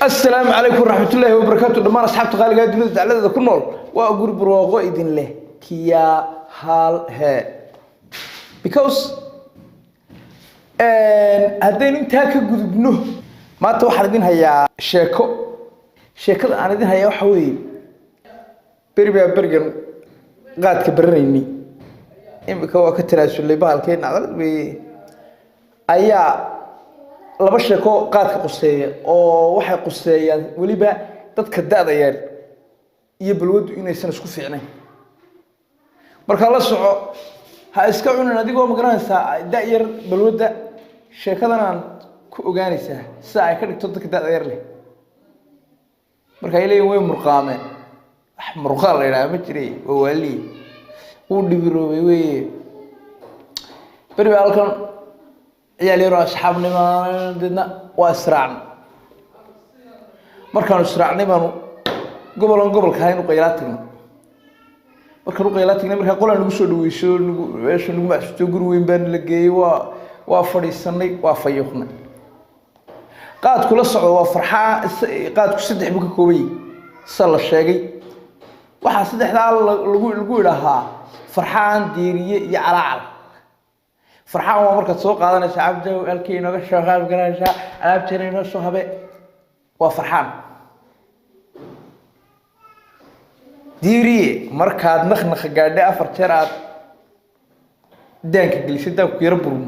Asalaamu calaykum waraxmatullaahi wabarakaatu. Dhammaan asxaabta qaaliga ee dunida dacladeeda ku nool, waa guri barwaaqo idin leh. Kiya hal he, because haddaynu intaa ka gudubno, maanta waxaan idin hayaa sheeko. Sheekada aan idin hayaa waxa weeye, beri baa berigan qaadka baranaynay, imika waa ka tanaasulay bahalkeen cadalad weeye, ayaa laba sheeko qaadka quseeya oo waxay quseeyaan weliba dadka da-da yar iyo balwaddu inaysan isku fiicnayn. Markaa la soco, ha iska cunin adigoo magaranaysaa da-yar balwadda. Sheekadan aan ku ogaanaysaa sida ay ka dhigto dadka da-da yar leh. Marka ay leeyihin way murqaameen, wax murqaal la yidhaha ma jiray, waa waaliye, wuu dhibiroobay weye. Beri baa halkan ciyaal yaroo asxaabnima, deedna waa israacnay. Markaanu israacnay baanu gobolan gobolka ahayn u qaylaa tagnay. Markaan u qaylaa tagnay, markaa qolaan nagu soo dhaweyso, nagu meesha nagu macsuusto, guri weyn baana la geeyey. Waa fadhiisanay, waa fayuuqnay. Qaadku la socdo waa farxaa. Qaadku saddex buu ka kooban yahay sida la sheegay. Waxaa saddexdaa lagu idhaahaa farxaan, diiriye iyo calaacal. Farxaan waa markaad soo qaadanaysa, cabdi halkii inooga soo qaab garanaysaa, alaabteena inoo soo habe, waa farxaan. Diiriye markaad naknaqa gaadhay, afar jeer aad daanka gelisay, daanku yaro burmo,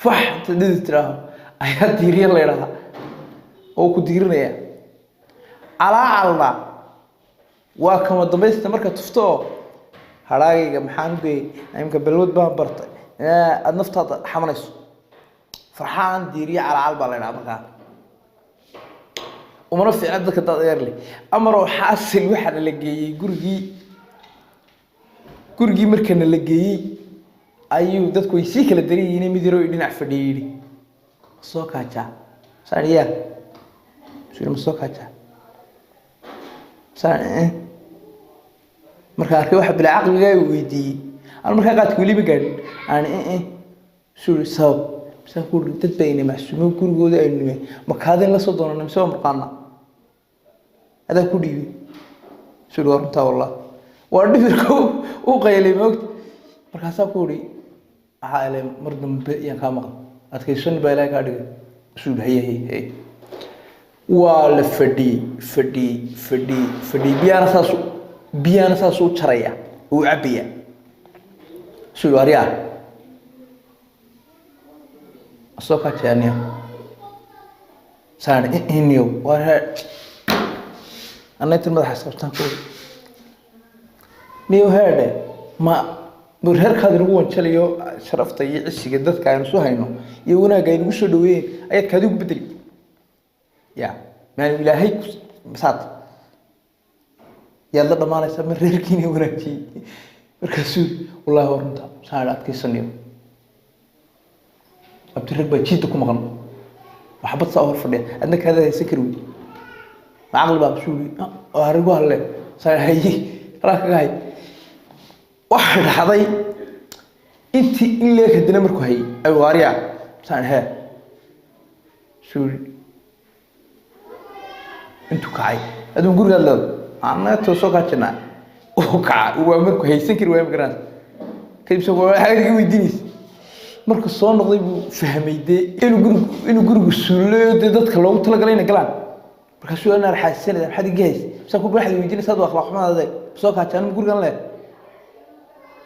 fax inta dhidi tiraaho ayaa diiriye la idhahaa oo ku diirinaya. Calaacalna waa kama dambaysta, markaad tufto oo hadhaagayga maxaan u geeyey, imka balwad baan bartay, aada naftaada xamanayso. Farxaan, diiriye, calaacal baa la idhaha. Markaa umana fiicna dadka dadeer leh. Amaroo xaasil, waxaana la geeyey gurigii. Gurigii markana la geeyey ayuu dadku way sii kala daran yihiin. Mid yaroo dhinac fadhiyay yidhi, "Ma soo kaajaa?" Saan ya suu, "Ma soo kaajaa?" Saan eh. Marka arkay waxa bilaa caqligaa weydiiyey, aan markaa qaadka weli ma gaadhin, aan eh suu sabab misaan ku uri, dad baa ina macsuumo, gurigooda aynu nimay, ma kaadin la soo doonana mise waa murqaana adaa ku dhiibay? Suu waa runtaa, wallah waa dhibirka u qaylay moogta. Markaasaa ku uri, waxaa ilay mar dambe iyaan kaa maqan, adkaysan baa ilaahay kaa dhigay. Suu haye haye haye. Waa la fadhiyey, fadhiyey, fadhiyey, fadhiyey. Biyaana saas u jaraya, uu cabaya. Suu aryaa soo kajeeniyo saan iniyo waa hee anna intan madaxa isqabtaan ku niyo heedhe, ma reerkaadi nagu wanjalayo, sharafta iyo cisiga dadka aynu soo hayno iyo wanaagga ay nagu soo dhaweeyeen ayaad kaadi ugu bedeli ya maanu ilaahay saad yaad la dhamaanaysaa, ma reerkiina wanaajiyey? Markaasuu wallahi waa runta. Saan adkaysanayo, abdirag baa jiidda ku maqan, waxbad saa hor fadhiya, adna kaada haysan kari wey, ma caqli baa? Masuuli arigu halle saan haye halaa kaga hay. Waxaa dhacday intii in leeg haddana markuu hayay ayuu waaryaa saan hee suuli intuu kacay, aduu gurigaad leedo annaga toosoo kaajinaa uu kaca, waa markuu haysan kari waaya magaranaysa. Kadib isagoo waxaa iga weydiinaysa, markuu soo noqday buu fahmay dee inuu gurigu suulayo, dee dadka loogu talagalay inay galaan. Markaasuu anaa xaasisanaya, maxaad iga haysa? Misaan ku waxaad weydiinaysa ad akhlaaq xumaadaade soo kaajaan gurigan leh.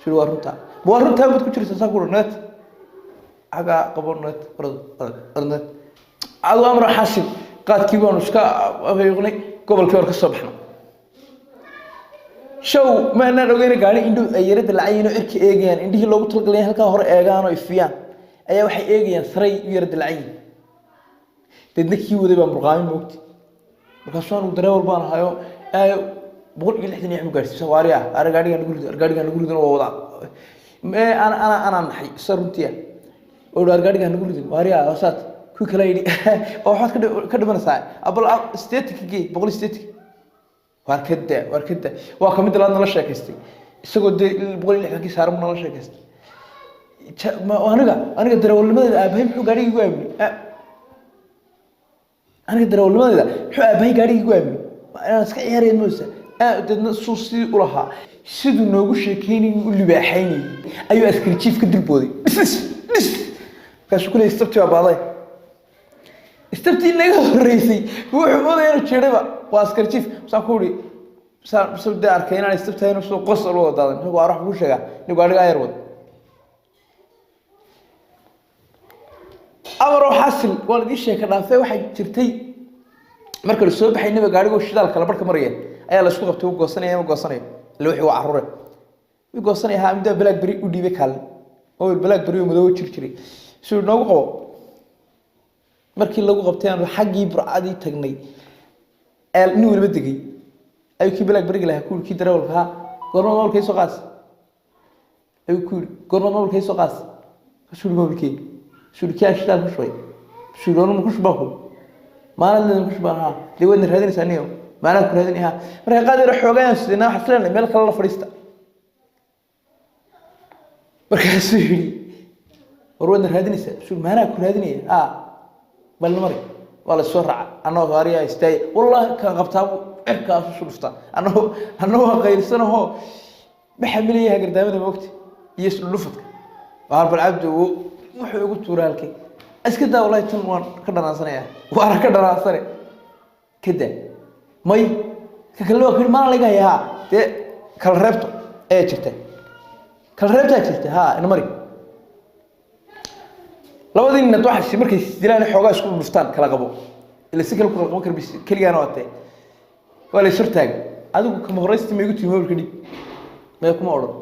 Suri waa runtaa, ma waa runtaa baad ku jiraysaa? Saa ku net xaggaa qabo, net net adu amra xaasib. Qaadkii baanu iska afayuqnay, gobolkii hore ka soo baxnay. Show ma anaan ogeyna gaari indho ay yara dalacayiin oo cirka eegayaan, indhihii loogu talagalay halkaa hore eegaan oo ifiyaan ayaa waxay eegayaan saray u yara dalacayiin. Deedna kii waday baa murqaamin moogti. Markaasuu anigu dareewal baan ahayo 160 iyo gaarsiisa waariya ar gaarigaan nagu rido, gaarigaan nagu ridin, waa wadaa ana ana anaa naxay isa runtiya oo ar gaarigaan nagu ridin waariya hoosaad. Kuwii kale yidhi, oo waxaad ka dhimanaysaa abal 80-ka gee, 180, waar ka daa, waar ka daa. Waa kamid labaad nala sheekaystay, isagoo dee 160-kii saaran buu nala sheekaystay. Aniga darawalnimadeeda aabahay muxuu gaarigii igu aaminay? Aniga darawalnimadayda muxuu aabahay gaadhigii ku aaminay? Inaan iska ciyaarayn moosa. Deedna suu sidii u lahaa, siduu noogu sheekeynayay u libaaxaynayay, ayuu askari jiif ka dulbooday, dhis dhis dhis. Markaasuu ku leeyay, istabtii baa baaday, istabtii naga horreysay. Wuxuu moodaya inuu jiidhayba, waa askari jiif. Saan ku uri, saan soo dee arkay inaan istabtahay, soo qosol wada daadan. Ninku waa wax kuu sheegaa, ninku gaadhiga ayar wada. Amaroo xasil waan idiin sheeka dhaafay. Waxay jirtay marka la soo baxay nabiga, gaadhigoo shidaal kala barhka maraya ayaa la isku qabtay. Wuu goosanaya ma goosanayo? Ille wixii waa carruure. Wuu goosanaya haa. Middaa BlackBerry u dhiibay kaalin, mobil BlackBerry oo madow jir jiray, siduu noogu qabo. Markii lagu qabtay aanu xaggii Burcadii tagnay ee nin waliba degay, ayuu kii BlackBerryga lahaa ku yidhi kii darawalka ahaa, "Goorma mobilka soo qaas?" Ayuu ku yidhi, "Goorma mobilka soo qaas?" Kasuu yidhi, "Mobilkee?" Kasuu yidhi, "Kii aan shidaal ku shubay." Kasuu yidhi, "Orma ku shubaa ku maalin ku shubaan?" Haa, dee waadna raadinaysaa niyo, maanaa ku raadinay. Haa, marka qaad yar xoogayaan sidina waxaan isleenahay meel kale la fadhiista. Markaasuu yidhi, "War waadna raadinaysaa." Kasuu yidhi, "Maanaa ku raadinaya?" Haa, balna mari waa la soo raaca. Annagoo gaariyaa istaagay, wallahi kan qabtaa buu cirkaas usu dhuftaa. Annagoo qaylsanahoo ma xamilaya hagardaamada moogta iyo isdhudhufadka. Waar bal cabdi wuxuu igu tuura halkay, iska daa, wallahi tan waan ka dhanaansanaya, waana ka dhanaansane, ka daa. May, ka kale waa kuyidhi, maana laga haya. Haa, dee kala reebto ayaa jirta, kala reebtaa jirta. Haa, ina mari. Labadii nin waxay markay dilaan xoogaa isku dhuftaan, kala qabo, ila si kale ku kala qaban kara bis keligaana waa tee. Waa la is hortaagay. Adigu kama horeysti ma igu timi mobilka dhiib? Maya, kuma odhan.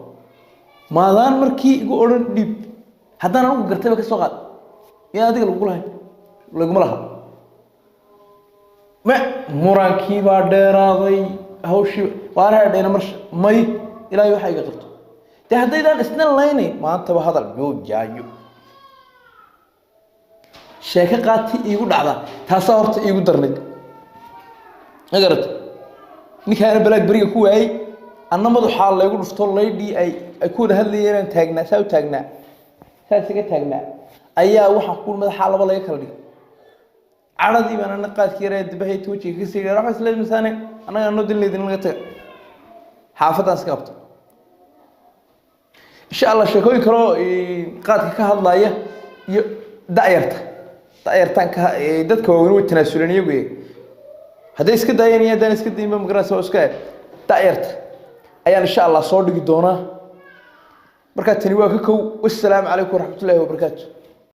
Maadaan markii igu odhan dhiib, haddaan anigu gartayba ka soo qaad, miyaan adiga lagugu lahayn? Laguma laha. Ma murankii baa dheeraaday, hawshii waana hadhayna marsha. May, ilaahay waxa iga qabto dee haddaydaan isna laynayn maantaba hadal joojaayo. Sheeko qaati iigu dhacda taasaa horta iigu darnayd, ma garata? Ninkaana BlackBerryga ku waayey, anna madaxaa laygu dhufto. Laydhii ay ku wada hadlayeen inaan taagnaa, saa u taagnaa, saa isaga taagnaa, ayaa waxaan ku madaxaa laba laga kala dhigay. Cadhadii baan ana qaadkii yaree dibahayta wejiga ka sii waxba isla misaane. Annaga anoo dilin idin laga taga, xaafadaan iska qabto. Insha Allah sheekooyin kaloo qaadka ka hadlaya iyo da'yarta, da'yartaan ka dadka waaweyn way tanaasuleen iyagu, hadday iska daayeen iyo haddaan iska dayinba magaranaysa waa iska da'yarta, ayaan insha Allah soo dhigi doonaa. Markaa tani waa ka kow. Wassalaamu calaykum waraxmatullaahi wabarakaatu.